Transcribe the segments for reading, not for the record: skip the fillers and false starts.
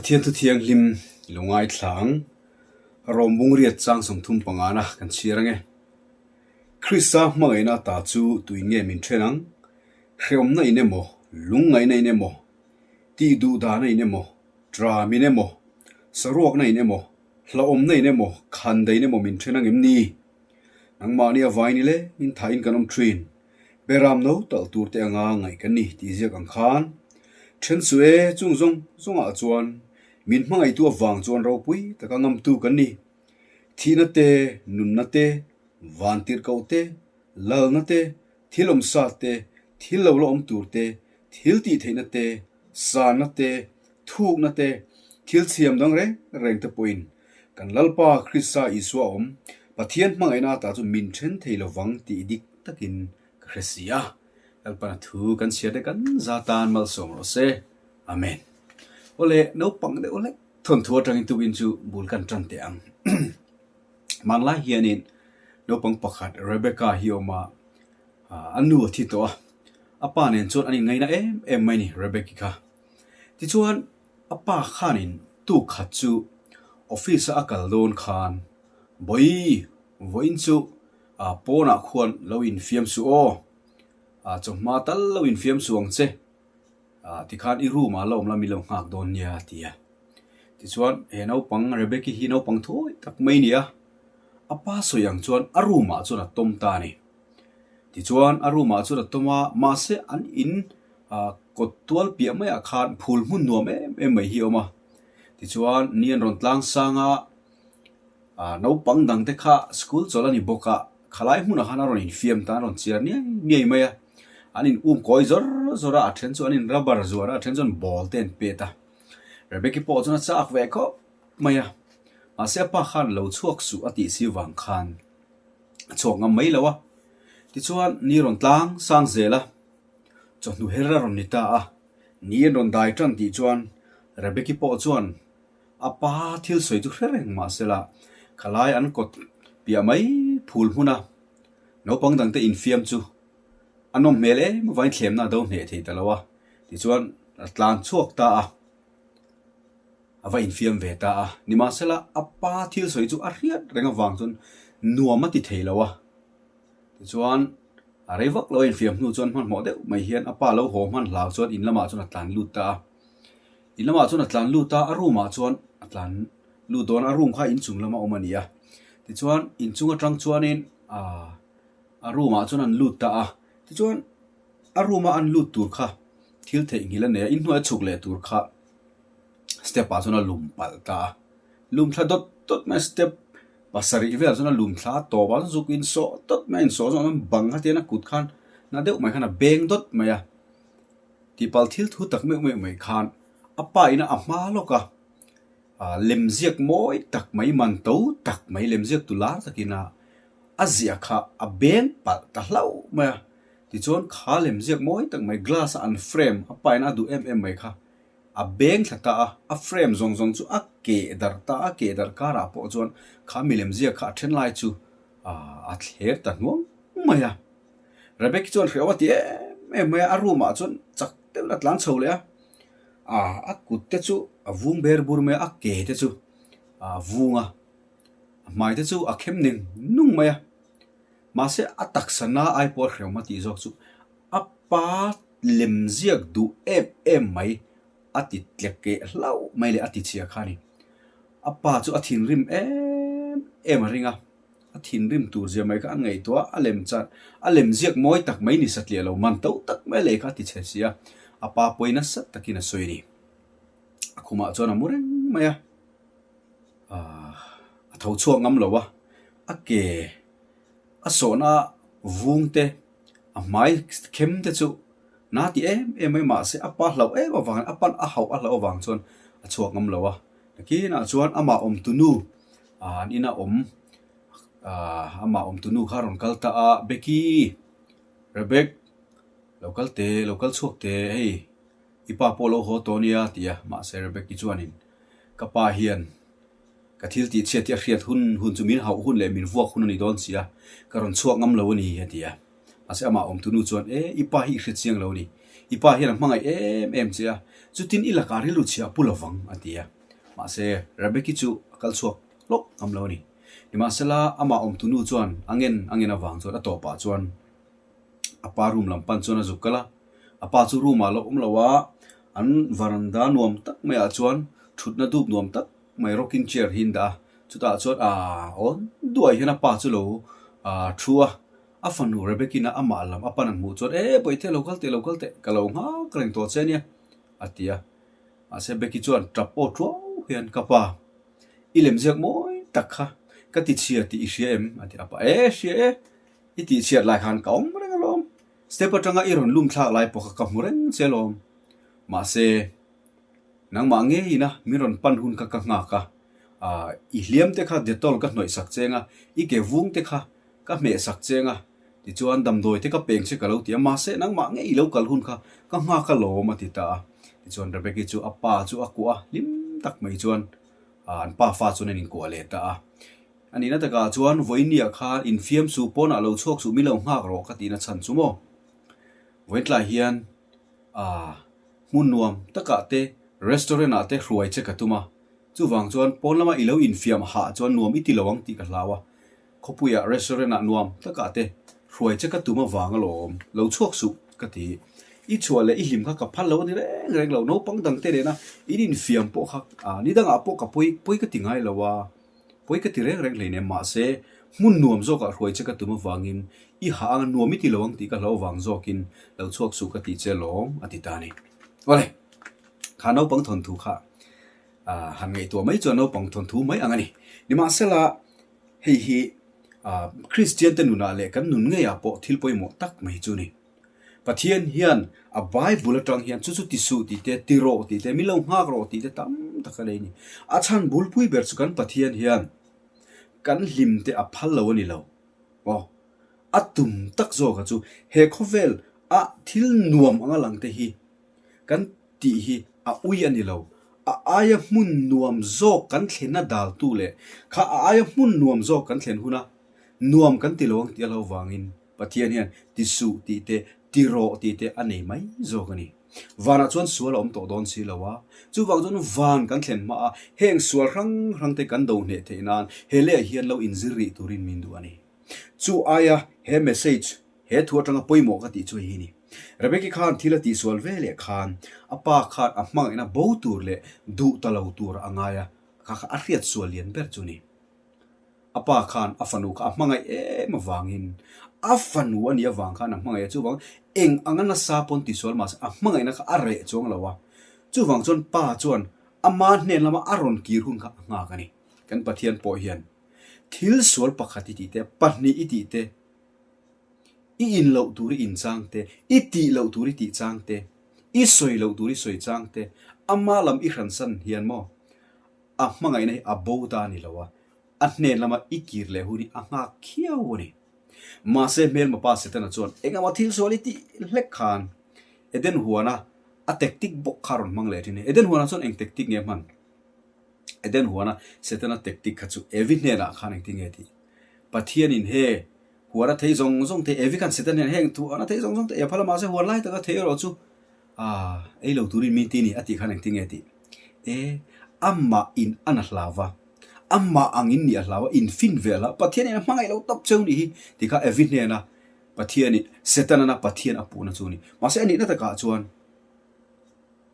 Pathian thu thianghlim i lo ngaithla ang. Rawm bungriat chang 35 na kan chhiar ange. Krista hmangaihna ata chu tuin nge min then ang? Hrehawmna in emaw, lungngaihna in emaw, tih duh dahna in emaw, tram in emaw, saruakna in emaw, hlauhawmna in emaw, khandaih in emaw min then ang em ni? Nangmahni avain i lengin thain kan awm thin. Beram no talh tur te anga ngaih kan ni tih ziak ang khan then su e chung zawng zawngah chuan min hmangaihtu avang chuan ropui taka ngamtu kan ni. Thihna te, nunna te, vantirhkoh te, lalna te, thil awmsa te, thil lo la awm tur te, thil tih theihna te, sanna te, thukna te, thil chhiam dang reng reng te pawhin kan Lalpa Krista Isua awm Pathian hmangaihna ata chu min then thei lovang tih dik takin ka hre si a. Lalpana thu kan chhiar te kan za tan malsawm rawh se. Amen. Awle naupang deuh hlek thawnthu atangin tukin chu bul kan tan teh ang. Hmanlai hianin naupang pakhat Rebecca hi a awm a, a nu a thi tawh a, a pa nen chuan an inngaina em em mai a ni Rebecca kha. Tichuan a pa khanin tuk khat chu office a a kal dawn khan Bawi vawiin chu pawnah khuan lo infiam suh aw, chawhma tal lo infiam suh ang che, tikhan i room ah la awm la min lo nghak dawn nia a ti a. Tichuan he naupang Rebecca hi naupang thawi tak mai a ni a, a pa sawi ang chuan a room ah chuan a tawm ta a ni. Tichuan a room ah chuan a tawm a, mahse an in kawt tual piah maiah khan phul hmun nuam em em mai hi a awm a. Tichuan ni an rawn tlang sang a, naupang dang te kha school chawlh a ni bawk a, khalai hmunah khan a rawn infiam ta, a rawn chiar niai niai mai a. An in um kawi zawr zawr a, a then chu an in rubber zuar a, a then chuan ball te an pet a. Rebecca pawh chuan a chak ve khawp mai a, mahse a pa khan lo chhuak suh a tih si vang khan a chhuak ngam mai lo a. Tichuan ni rawn tlang sang zel a, chawhnu her a rawn ni ta a, ni an rawn dai tan tih chuan Rebecca pawh chuan a pa thil sawi chu hre reng mahse la khalai an kawt piah mai phul hmun a, naupang dangte infiam chu a nawm hmel em avangin thlemna a do hneh thei ta lo a, tichuan a tlan chhuak ta a, a va infiam ve ta a. Nimahsela a pa thil sawi chu a hriat reng avang chuan nuam a ti thei lo a, tichuan a rei vak lo a infiam hnu chuan hmanhmawh deuh mai hian a pa lo haw hman hlau chuan in lamah chuan a tlan lut ta a. In lamah chuan a tlan lut a, a room ah chuan a tlan lut dawn a, a room kha inchung lama awm a ni a. Tichuan inchung atang chuanin aaa a room ah chuan an lut ta a, tichuan a room a an lut tur kha thil theihnghilh a nei a, inhnuai a chhuk leh tur kha step ah chuan a lum palh ta a, lum thla dawt dawt mai a step pasarih velah chuan a lum thla a tawp a zuk insawh dawt mai a insawh zawh chuan bang kha tian a kut khan na deuh mai khan a beng dawt mai a, tihpalh thil thu tak meuh meuh mai khan a pa in a hma lawk a. Ah lemziak mawi tak mai man to tak mai lemziak tu lar takin a a ziah kha a beng palh ta hlauh mai a, tichuan kha lemziak mawi tak mai glass a an frame a pain a duh em em mai kha a beng thla ta a, a frame zawng zawng chu a keh darh ta a, keh darh karah pawh chuan kha mi lemziak kha a then lai chu ah a thler ta hnuang mai a. Rebecca chuan hrehawm a ti em em mai a, a room ah chuan chak deuhin a tlan chho leh a. Ah a kut te chu a vung ber bur mai a, a ke te chu a vung a, a hmai te chu a khem neng nung mai a, mahse a taksa na ai pawh a hrehawm a tih zawk chu a pa lem ziak duh em em mai a ti tlek keh hlauh mai leh a ti chhia kha a ni. A pa chu a thinrim em em a ring a. A thinrim tur zia mai kha a ngaihtuah a, a lem chan, a lem ziak mawi tak mai ni satliah lo, man to tak mai lei kha a ti chhe si a, a pa pawi nasa takin a sawi a ni. A khumah chuan a mu reng mai a, aah a tho chhuak ngam lo a, a ke a sawhna vung te, a hmai khem te chu na ti em em mai mahse a pa hlauh em avangin a pan a hauh a hlauh avang chuan a chhuak ngam lo a, nakinah chuan amah awmtunu An ina awm aah amah awmtunu kha a rawn kal ta a, Becky! Rebek! Lo kal teh, lo kal chhuak teh, hei i pa pawh lo haw tawh nia a ti a, mahse Rebecki chuanin ka pa hian ka thil tih chhiat hi a hriat hun hun chu min hauh hun leh min vuak hun a ni dawn si a, ka rawn chhuak ngam lo a ni a ti a, mahse amah awmtunu chuan e i pa hi i hre chiang lo a ni, i pa hian a hmangaih em em che a, chutin i lakah rilru chhia a pu lovang a ti a. Mahse, Rebeki chu a kal chhuak hlawk ngam lo a ni. Nimahsela, amah awmtu nu chuan a ngen a ngen avang chuan a tawpah chuan a pa room lam pan chuan a zuk kal a. A pa chu room ah a lo awm lo a, an varanda nuam tak maiah chuan thutna dup nuam tak mai rocking chair hi an dah a. Chutah chuan aaa awn duai hian a pa chu lo aaa thu a. A fanu Rebekina amah lam a pan an hmuh chuan, E, Bawihte, lo kal teh, lo kal teh, ka lo nghak reng tawh che nia, a ti a. Mahse, Becky chuan tap aw tuau hian, Ka pa, i lemziak mawi tak kha ka ti chhia tih i hria em? a ti a. Pa, E, hria e, i tih chhiat lai khan ka awm reng alawm. Step atanga i rawn lum thlak lai pawh kha ka hmu reng che alawm. Mahse, nangmah ngeiin a min rawn pan hun kha ka nghak a, i hliam te kha Dettol ka hnawih sak cheng a, i ke vung te kha Ka hmeh sak cheng a, tichuan damdawi te ka peng che ka lo ti a, mahse nangmah ngei i lo kal hun kha ka nghak alawm a ti ta a. Tichuan Rebecca chu a pa chu a kuah a, hlim tak mai chuan an pa fa chuan an inkuah leh ta a. A nihna takah chuan vawinia khan infiam suh pawnah lo chhuak suh min lo nghak rawh ka tihna chhan chu maw? Vawitlai hian hmun nuam takah te restaurant ah te hruai che ka tum a, chuvang chuan pawn lama i lo infiam hah chuan nuam i ti lo ang tih ka hlau a. Khawpuiah restaurant ah nuam takah te hruai che ka tum avang alawm, lo chhuak suh ka ti. I chhuah leh i hlim kha ka phal lo a ni reng reng lo, naupang dang te nena in infiam pawh kha ah ni dangah pawh ka pawi pawi ka ti ngai lo a, pawi ka ti reng reng hleinem mahse hmun nuam zawkah hruai che ka tum avangin i hah anga nuam i ti lo ang tih ka hlauh avang zawkin lo chhuak suh ka ti che alawm a ti ta a ni. Awle, kha naupang thawnthu kha ah han ngaihtuah mai chuan naupang thawnthu mai ang a ni. Nimahsela Hei hi Kristian te nunah leh kan nun ngeiah pawh thil pawimawh tak mai chu a ni. Pathian hian a Bible atang hian chu chu ti suh tih te, ti rawh tih te, min lo nghak rawh tih te tam tak a nei a ni. A chhan bulpui ber chu kan Pathian hian kan hlim te a phal lo a ni lo. Aw, a tum tak zawka chu he khawvel a thil nuam anga lang te hi kan tih hi a ui a ni lo. A aia hmun nuam zawk kan thlenna daltu leh kha a aia hmun nuam zawk kan thlen huna nuam kan ti lo ang tih a lo vangin Pathian hian ti suh tih te, ti rawh tih te a nei mai zawk a ni. Vanah chuan sual a awm tawh dawn si lo a, chuvang chuan van kan thlen hma a heng sual hrang hrang te kan do hneh theih nan he leiah hian lo inzir rih turin min duh a ni. Chu aia he message He thu atanga pawimawh ka tih chu hei hi ni. Rebeki khan thil a tihsual ve leh khan a pa khan a hmangaihna bo tur leh duh ta lo tur a ngai a, kha kha a hriat sual lian ber chu ni. A pa khan a fanu kha a hmangaih em avangin a fanu a nih avang khan a hmangaih a, chuvang eng anga nasa pawn tihsual mahse a hmangaihna kha a reh chuang lo a, chuvang chuan pa chuan ama hnen lama a rawn kir hun kha a nghak a ni. Kan Pathian pawh hian thil sual pakhat i tih te, pahnih i tih te, I in loh tur i in chang te, i tih loh tur i tih chang te, i sawi loh tur i sawi chang te, ama lam i hransan hian maw a hmangaihna hi a bo ta a ni lo a, a hnen lama i kir leh hun hi a nghak khiau a ni. Mahse hmelma pa Setana chuan engemaw thil sual i tih hlek khan Eden huana a tactic bawk kha a rawn hmang leh thin a ni. Eden huanah chuan eng tactic nge a hman? Eden huana Setana tactic kha chu Evi hnenah khan engtin nge tih? Pathianin he huan a thei zawng zawng te, Evi khan Satan hian heng thu huan a thei zawng zawng te ei a phal a, mahse huan lai taka thei erawh chu ah ei lo turin min ti ni a tih khan engtin nge tih? E, amah in an a hlau va, amah angin nih a hlau a, in fin ve a hlau, Pathianin a hmangaih lo tawp cheu nih hi tih kha Evi hnena Pathianin Setanan a Pathian a puhna chu a ni. Mahse a nihna takah chuan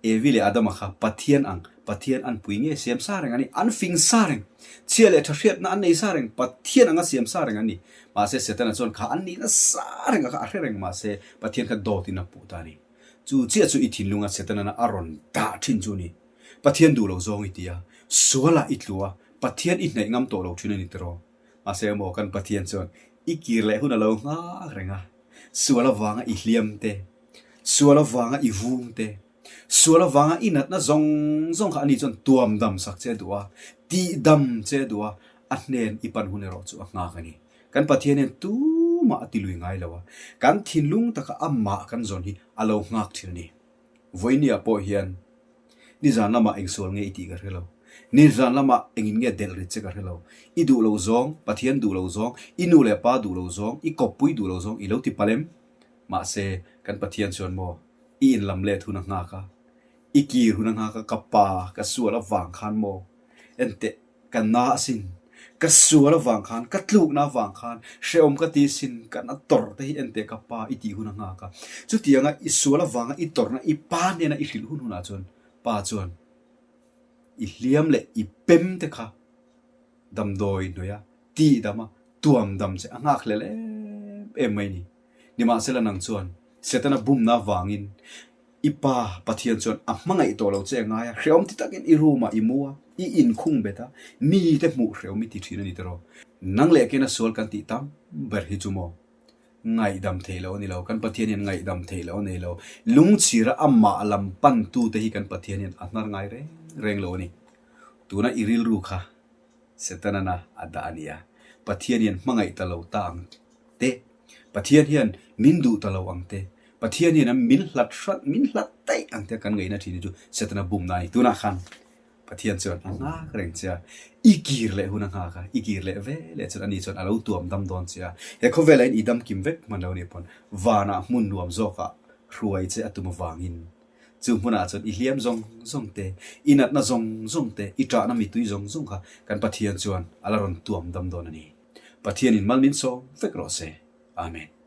Evi leh Adama kha Pathian ang, Pathian an pui nge siam sa reng a ni, an fing sa reng, chhia leh tha hriatna an nei sa reng, Pathian anga siam sa reng an ni. Mahse Setana chuan kha an nihna sa reng a kha a hre reng, mahse Pathian kha dawtin a puh ta a ni. Chu chiah chu i thinlunga Setanana a rawn dah thin chu a ni. Pathian duh lo zawng i ti a, sualah i tlu a, Pathian i hnaih ngam tawh lo thin a ni tiraw? Mahse maw kan Pathian chuan i kir leh hun a lo nghak reng a, sual avanga i hliam te, Sual avanga i vung te, sual avanga i natna zawng zawng kha ani chuan tuam dam sak che a duh a, tih dam che a duh a, a hnen i pan hun erawh chu a nghak a ni. Kan Pathian hian tumah a ti lui ngai lo a, kan thinlung taka amah kan zawn hi a lo nghak thin a ni. Vawinia pawh hian nizan lamah eng sual nge i tih ka hre lo, nizan lamah engin nge delh rit che ka hre lo, i duh lo zawng, Pathian duh lo zawng, i nu leh pa duh lo zawng, i kawppui duh lo zawng i lo ti palh em? Mahse, kan Pathian chuan maw, i inlam let hun a nghak a, i kir hun a nghak a, ka pa, ka sual avang khan maw? Enteh, ka na asin, ka sual avang khan, ka tlukna avang khan hrehawm ka ti asin, ka na tawrh te hi enteh ka pa i tih hun a nghak a. Chutianga i sual avanga i tawrhna i pa hnena i hrilh hun hunah chuan pa chuan i hliam leh i pem te kha damdawi hnuaia tihdama tuam dam che a nghak hlel em em mai ni. Nimahsela nang chuan Setana bumna avangin i Pa Pathian chuan a hmangaih tawh lo che a ngai a, hrehawm ti takin i room ah i mu a, i inkhung bet a, mite hmuh hrehawm i ti thin a ni tiraw? Nang leh kena sual kan tih tam ber hi chu maw? Ngaihdam theih loh a ni lo, kan Pathian hian ngaihdam theih loh a nei lo. Lungchhira amah lam pantute hi kan Pathian hian a hnar ngai reng reng lo a ni. Tuna i rilru kha Setanana a dah a nia. Pathian hian hmangaih ta lo ta ang te, Pathian hian min duh ta lo ang te, Pathian hian min hlat hrat, min hlat daih ang te kan ngaihna thin hi chu Setana bumna a ni. Tunah khan Pathian chuan a nghak reng che a, i kir leh hun a nghak a, i kir leh ve leh chuan ani chuan a lo tuam dam dawn che a. He khawvelah hian i dam kim vek hman lo nih pawn vanah hmun nuam zawkah hruai che a tum avangin Chu hmunah chuan i hliam zawng zawng te, i natna zawng zawng te, i ṭahna mittui zawng zawng kha kan Pathian chuan a la rawn tuam dam dawn a ni. Pathianin mal min sawm vek rawh se. Amen.